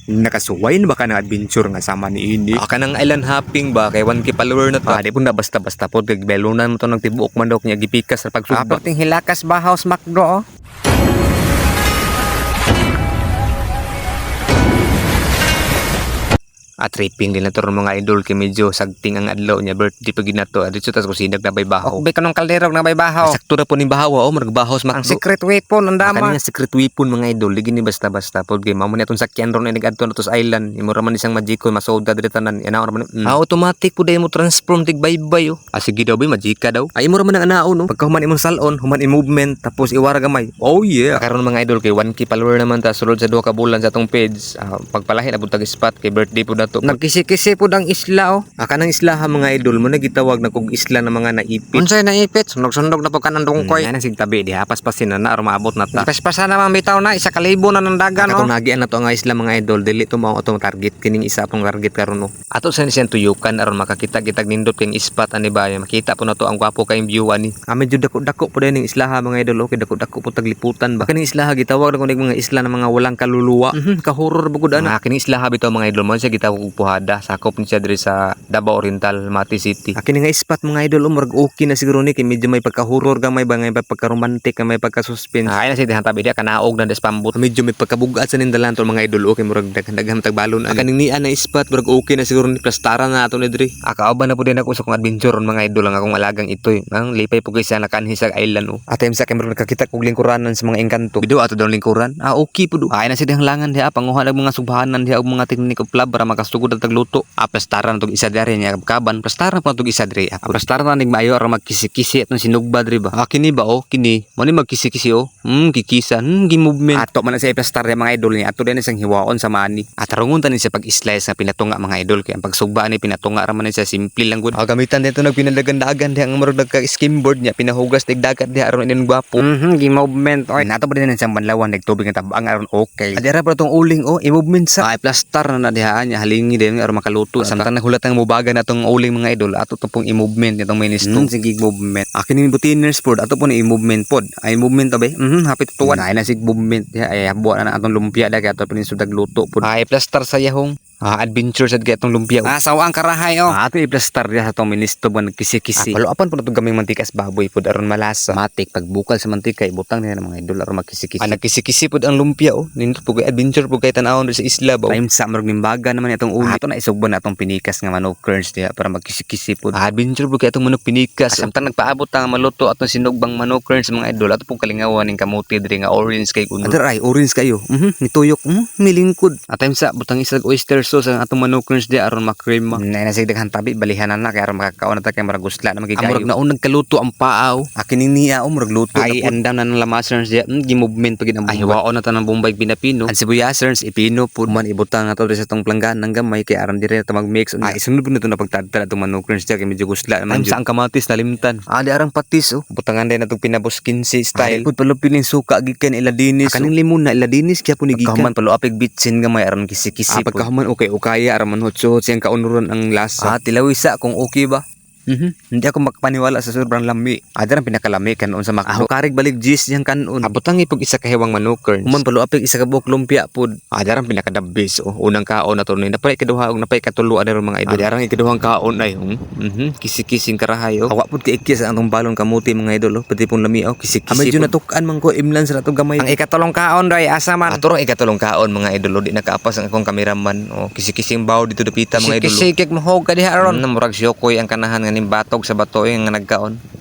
Nakasuway na ba ka ng adventure nga sama ni ini? Ah, kanang island hopping ba kay 1K follower na ta. Ah, di po na basta-basta po. Gagbelunan mo to ng tibuok manok niya gipikas sa pagsugba. Ah, perting hilakas bahaw sa McDo oh. At tripping din na to ron, mga idol, kay medyo sagting ang adlaw niya, birthday pag ginato. At dito tas kusinag na bay bahaw. Okbe kanong kalderog na may bahaw. Sakto ra po ni bahaw oh, murag bahaw sa Ang McDo. secret weapon ang dama. Kani nga secret weapon, mga idol, di gini basta-basta pod kay mao man atong sakyan ron ay nagadto na to sa island. Imo ra man isang magiko masoda diri tanan. Anaon ra man. Ah, automatic po dahil mo transform tig baybay oh. Ah, sige daw bay, magika daw. Ay, imo ra man ang anaon no. Pagkahuman imong salon, human i movement tapos iwara gamay. Oh yeah. Karon, mga idol, kay 1K follower naman ta sulod sa 2 ka bulan sa atong page. Ah, pagpalahin abot tag spot kay birthday po nato. Nagkisi-kisi pud ang isla oh. Ah, kanang isla ha, mga idol, mo na gitawag na kog isla ng mga naipit. Unsay naipit? Sunog-sunog na po kanang dungkoy. Ay, nang tabi diha paspasin na na aron maabot na ta. Paspasan naman bitaw na 1,000 na ng dagan oh. Katong nagian na to ang isla, mga idol, dili to mao atong target, kining isa atong target karon no. Ato sa siyang tuyukan aron makakita kitag nindot kayong ispat ani ba, makita po na to ang gwapo kayong view ani. Ah, medyo dako-dako po din ning islaha, mga idol, okay, dako-dako po tagliputan ba. Kining islaha gitawag na kunig mga isla ng mga walang kaluluwa. Kahoror ba gud ana. Ah, kining islaha bitaw, mga idol, mo siya gitawag og Puhada, sakop ni siya diri sa Davao Oriental, Mati City. Ah, kini nga ispat, mga idol, oh, murag okay na siguro ni kay medyo may pagka-horror gamay ba, ngay pagka-romantic, may pagka-suspense. Ah, ay na siya tabi diha kanaog na des pambot. Medyo may pagkabugat sa nindalan to, mga idol, okay, murag daghan-daghan tagbalon ani. Kaning niya na ispat murag okay na siguro ni plastara na ato ni diri. Ah, kauban na po din ako sa akong adventure ron, mga idol, ang akong alagang itoy. Ang lipay po kay siya nakanhi sa island oh. At time sa kay murag nakakita kog lingkuranan sa mga engkanto. Bido ato daw lingkuran. Ah, okay po do. Ay na siya dihang langan diha panguha ng mga subhanan diha og mga teknik of love para makasugod ang tagluto. Ah, plastara na tog isa diri niya kaban, plastara pa tog isa diri. Ah, plastara na ning maayo aron magkisi-kisi atong sinugba diri ba. Ah, kini ba oh, kini. Mo ni magkisi-kisi oh. Kikisa. Gi-movement. Ato man na siya i-plastar diha, mga idol niya. Ato din isang hiwaon sa mani. At tarungon ta ni siya pag-slice nga pinatunga, mga idol, kay ang pagsugba ni pinatunga ra man ni siya, simple lang gud. Ah, gamitan dito nagpinadagan-dagan diha ang murag nagka skimboard niya pinahugas tig dagat diha aron inin gwapo. Gi-movement oy. Nato pa din siyang banlawan nagtubig nga tabang aron okay. Adira pa tong uling oh, i-movement sa. Ay plastar na na diha niya halingi din aron makaluto. Samtang naghulat ang mubaga na tong uling, mga idol, ato to pong i-movement itong ministo. Sige movement. Akin ni butiners pod ato po ni i-movement pod. Ay movement to be. Hapit tuwan. Ay na sig movement diha ay habuan na atong lumpia da kay ato pa ni sudag luto pod. Ay plastar sa yahong. Ah, adventure sad kay atong lumpia. Ah, sawa ang karahay oh. Ah, ato i-plastar diha sa atong ministo ba nagkisi-kisi. Ah, paluapan po na itong gaming mantika sa baboy pod aron malasa. Matik pagbukal sa mantika ibutang niya ng mga idol aron magkisi-kisi. Ah, nagkisi-kisi pod ang lumpia oh. Nindot po kay adventure po kay tan-awon diri sa isla ba. Oh. Time sa murag nimbaga naman itong uli. Ah, ato na isugban na atong pinikas nga manok kerns diha para magkisi-kisi pod. Ah, adventure po kay atong manok pinikas. Ah, samtang nagpaabot ta nga maluto atong sinugbang manok kerns, mga idol, ato pong kalingawan ning kamote diri nga orange kay unod. Adar ay orange kayo. Nituyok. Milingkod. At time sa butang isag oyster sauce ang atong manok kerns diha aron makrema. Nay na sig daghan tabi balihan na kay aron makakaon na ta kay murag gusla na magigayo. Murag naon nagkaluto ang paaw. Akin niya oh, murag luto. Ay andam na ng lamasers diha. Gi-movement pagid ang bombay. Ay hiwaon na ta ng bombay pinapino. Ang sibuyasers ipino pud man ibutang na to diri sa tong planggan ng gamay kay aron dire ta mag-mix. Ay isunod pud na to na pagtadtad atong manok kerns diha kay medyo gusla naman. Sa ang kamatis nalimtan. Ah, di arang patis oh. Butangan din natong pinabos 15 style. Ay, pud palupin ning suka gikan iladinis. Ah, kaning limon na iladinis kaya pud ni gikan. Pagkahuman paluapig bitsin gamay aron kisi-kisi. Ah, pagkahuman okay ukaya aron man hotso siyang kaunuran ang lasa. Ah, tilawisa kung okay ba. Hindi ako makapaniwala sa sobrang lami. Ada ang pinakalami kanon sa McDo. Ah, karig balik gis yang kanon. Abotang ipog isa ka hiwang manukerns. Human paluapig isa ka buok lumpia pud. Ada ang pinakadabis oh. Unang kaon na to ni napay ikaduha og napay katulo ani ron, mga idol. Ada ang ikaduhang kaon ay kisi-kising karahay oh. Awa pud kay ikis ang atong balon kamuti, mga idol oh. Pati pong lami oh, kisi-kisi. Ah, medyo natukan man ko imlan sa atong gamay. Ang ikatulong kaon doy asa man. Ato rong ikatulong kaon, mga idol oh, di nakaapas ang akong kameraman oh. Kisi-kising baw dito dapita, mga idol oh. Kisi-kisi kig mohog ka diha ron. Murag siyokoy ang kanahan nga ning batog sa bato eh, nga nagkaon.